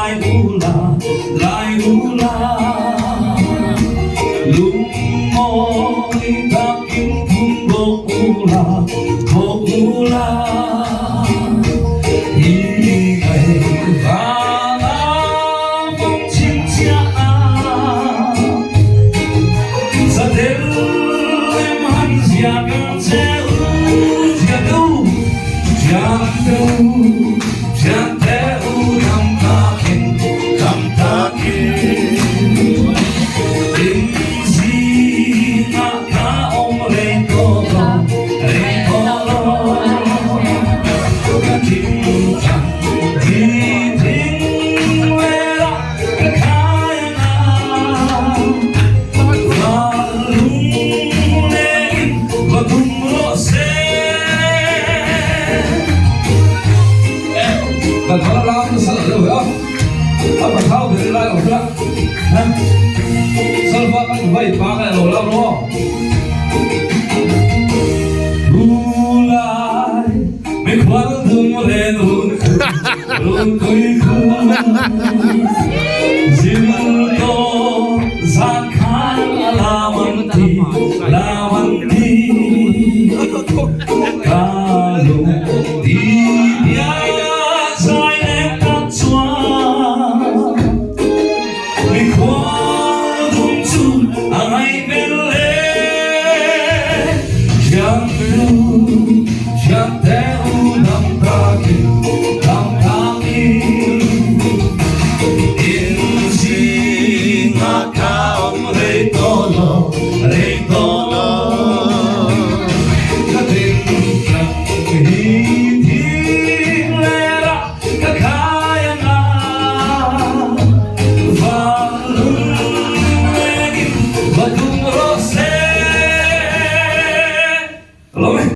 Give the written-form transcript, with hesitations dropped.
Lai ula, lai ula Lungmawi takin phun bawk ula, bawk ula I ngaih vana mong chhinchhiah a Satel em han ziak ang che u, ziak u, ziak u, ziak te u dam takin, dam takin. In zingah ka awm reng tawh lo, reng tawh lo. Ka thingtlang thi thing velah ka khai ang a, Val lung lengin va tum rawh se. Kan hmang lam nasa lo deuh a, a pathau ber lai awm la, Salva kan vai pa ngai lo lam lo. Rulai mi khual dum len run run kui khu.